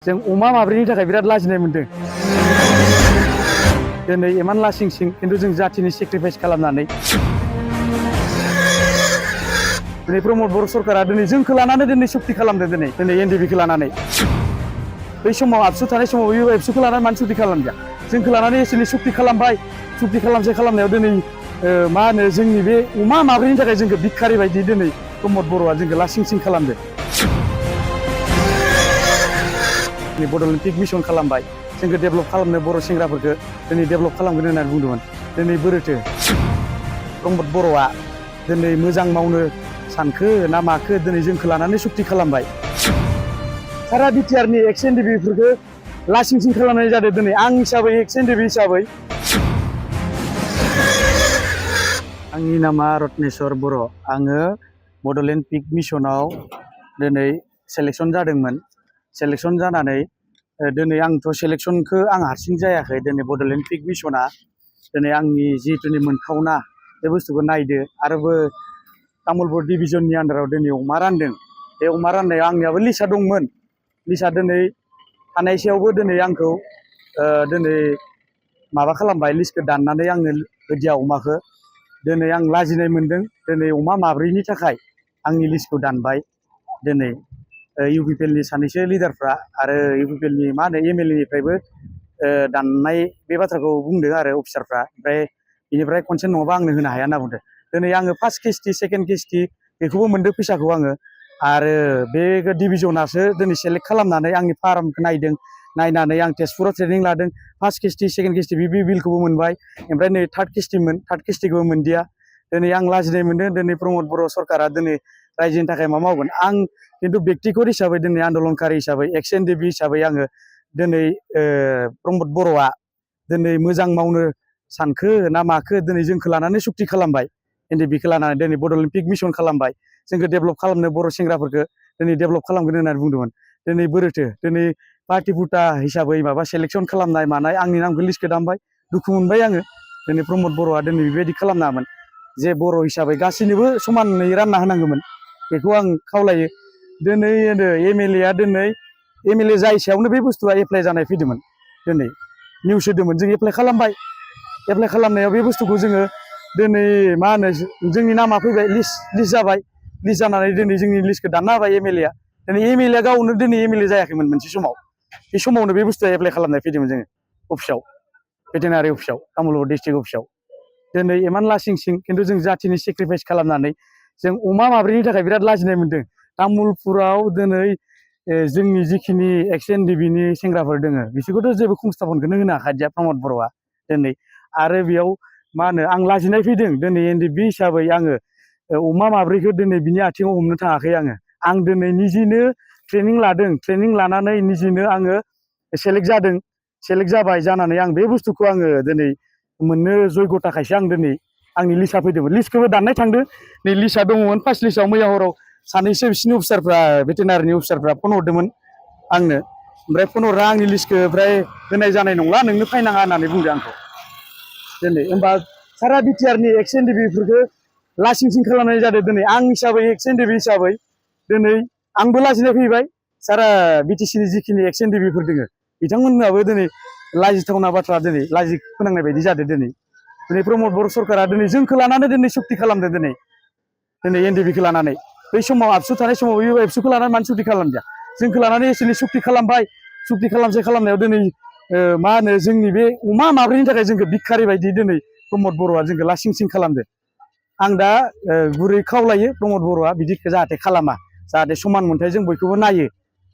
जों अमा माब्रैनि थाखाय बिराद लाजिनाय मोनदों दिनै इमान लासिं सिं खिन्थु जों जाथिनि सेक्रिफाइस खालामनानै दिनै प्रमद बर' सरकारा दिनै जोंखौ लानानै दिनै सुक्ति खालामदों दिनै एनडिपिखौ लानानै बै समाव आबसु थानाय समाव बे एबसुखौ लानानै मानो सुक्ति खालामदिया जोंखौ लानानै एसेनि सुक्ति खालामबाय सुक्ति खालामनायाव दिनै मा होनो जोंनि बे अमा माब्रैनि थाखाय जोंखौ भिखारि बायदि दिनै प्रमद बर'आ जोंखौ लासिं सिं खालामदों बड'लेण्ड पिक मिशन खालामबाय जोंखौ डेभेलप खालामनो बर' सेंग्राफोरखौ दिनै डेभेलप खालामगोन होननानै बुंदोंमोन दिनै बोरैथो प्रमद बर'आ दिनै मोजां मावनो सानखो ना माखो दिनै जोंखौ लानानै सुक्ति खालामबाय सारा बिटिआरनि एक्स एनडिपिफोरखौ लासिं सिं खालामनाय जादों दिनै आं हिसाबै एक्स एनडिपि हिसाबै आंनि नामा रत्नेश्वर बर' आङो बड'लेण्ड पिक मिशनाव दिनै सेलेक्सन जादोंमोन सेलेक्सन जानानै दिनै आंथ' सेलेक्सनखौ आं हारसिं जायाखै दिनै बड'लेण्ड पिक मिशना दिनै आंनि जिहेतुनि मोनथावना बे बुस्थुखौ नायदो आरोबो तामुलपुर डिभिजननि आन्दाराव दिनै अमा रानदों बे अमा राननायाव आंनियाबो लिस्टआ दंमोन लिस्टआ दिनै थानायसेयावबो दिनै आंखौ दिनै माबा खालामबाय लिस्टखौ दाननानै आंनो होदिया अमाखौ दिनै आं लाजिनाय मोनदों दिनै अमा माब्रैनि थाखाय आंनि लिस्टखौ दानबाय दिनै इउपिपिएलनि सानैसो लिडारफ्रा आरो इउपिपिएलनि मा होनो एमएलएनिफ्रायबो दाननाय बे बाथ्राखौ बुंदों आरो अफिसारफ्रा ओमफ्राय बेनिफ्राय कनसेन्ट नङाबा आंनो होनो हाया होनना बुंदों दिनै आङो फार्स्ट किस्ति सेकेन्ड किस्ति बेखौबो मोनदों फैसाखौ आङो आरो बे डिभिजनासो दिनै सेलेक्ट खालामनानै आंनि फार्मखौ नायदों नायनानै आं तेजपुराव ट्रेनिं लादों फार्स्ट किस्ति सेकेन्ड किस्ति बे बिलखौबो मोनबाय ओमफ्राय नै थार्ड किस्तिखौबो मोनदिया दिनै आं लाजिनाय मोनदों दिनै प्रमद बर' सरकारा दिनै रायजोनि थाखाय मा मावगोन आं खिन्थु बेक्तिगत हिसाबै दिनै आन्दलनकारि हिसाबै एक्स एनडिपि हिसाबै आङो दिनै प्रमद बर'आ दिनै मोजां मावनो सानखो ना माखो दिनै जोंखौ लानानै सुक्ति खालामबाय एनडिपिखौ लानानै दिनै बड'लेण्ड पिक मिशन खालामबाय जोंखौ डेभेलप खालामनो बर' सेंग्राफोरखौ दिनै डेभेलप खालामगोन होननानै बुंदोंमोन दिनै बोरैथो दिनै पार्टि फुटा हिसाबै माबा सेलेक्सन खालामनाय मानाय आंनि नामखौ लिस्टखौ दामबाय दुखु मोनबाय आङो दिनै प्रमद बर'आ दिनै बेबायदि खालामनाङामोन जे बर' हिसाबै गासैनोबो समानै रानना होनांगौमोन बेखौ आं खावलायो दिनै एमएलएआ दिनै एमएलए जाय सायावनो बे बुस्थुआ एप्लाइ जानाय फैदोंमोन दिनै निउस होदोंमोन जों एप्लाइ खालामबाय एप्लाइ खालामनायाव बे बुस्थुखौ जोङो दिनै मा होनो जोंनि नामा फैबाय लिस्ट जाबाय लिस्ट जानानै दिनै जोंनि लिस्टखौ दानना होबाय एमएलएआ दिनै एमएलएआ गावनो दिनै एमएलए जायाखैमोन मोनसे समाव बे समावनो बे बुस्थुआ एप्लाइ खालामनाय फैदोंमोन जोङो अफिसाव भेटेनारि अफिसाव तामुलपुर डिस्ट्रिक्ट अफिसाव दिनै इमान लासिं सिं खिन्थु जों जाथिनि सेक्रिफाइस खालामनानै जों अमा माब्रैनि थाखाय बिराद लाजिनाय मोनदों तामुलपुराव दिनै जोंनि जिखिनि एक्स एनडिपिनि सेंग्राफोर दङ बिसोरखौथ' जेबो संस्थापनखौनो होनो हाखादिया प्रमद बर'आ दिनै आरो बेयाव मा होनो आं लाजिनाय फैदों दिनै एनडिपि हिसाबै आङो अमा माब्रैखौ दिनै बिनि आथिङाव हमनो थाङाखै आं दिनै निजेनो ट्रेनिं लादों ट्रेनिं लानानै निजेनो आङो सेलेक्ट जादों सेलेक्ट जाबाय जानानै आं बे बुस्थुखौ आङो दिनै मोननो जयग'थाखायसो आं दिनै आंनि लिस्टआ फैदोंमोन लिस्टखौबो दाननाय थांदों नै लिस्टआ दङमोन फार्स्ट लिस्टआव मैया हराव सानैसो बिसिनि अफिसारफ्रा भेटेनारिनि अफिसारफ्रा फन हरदोंमोन आंनो ओमफ्राय फन हरना आंनि लिस्टखौ ओमफ्राय होनाय जानाय नंला नोंनो फायनाङा होननानै बुंदों आंखौ दिनै होमबा सारा बिटिआरनि एक्स एनडिपिफोरखौ लासिं सिं खालामनाय जादों दिनै आं हिसाबै एक्स एनडिपि हिसाबै दिनै आंबो लाजिनाय फैबाय सारा बिटिसिनि जिखिनि एक्स एनडिपिफोर दङ बिथांमोनहाबो दिनै लाजिथावना बाथ्रा दिनै लाजि फोनांनाय बायदि जादों दिनै प्रमद बर' सरकारा दिनै जोंखौ लानानै दिनै सुक्ति खालामदों दिनै एनडिपिखौ लानानै बै समाव आबसु थानाय समाव बे एबसुखौ लानानै मानो सुक्ति खालामदिया जोंखौ लानानै एसेनि सुक्ति खालामबाय सुक्ति खालामनायाव दिनै मा होनो जोंनि बे अमा माब्रैनि थाखाय जोंखौ भिखारि बायदि दिनै प्रमद बर'आ जोंखौ लासिं सिं खालामदों आं दा गुरै खावलायो प्रमद बर'आ बिदिखौ जाहाथे खालामा जाहाथे समान मोनथाय जों बयखौबो नायो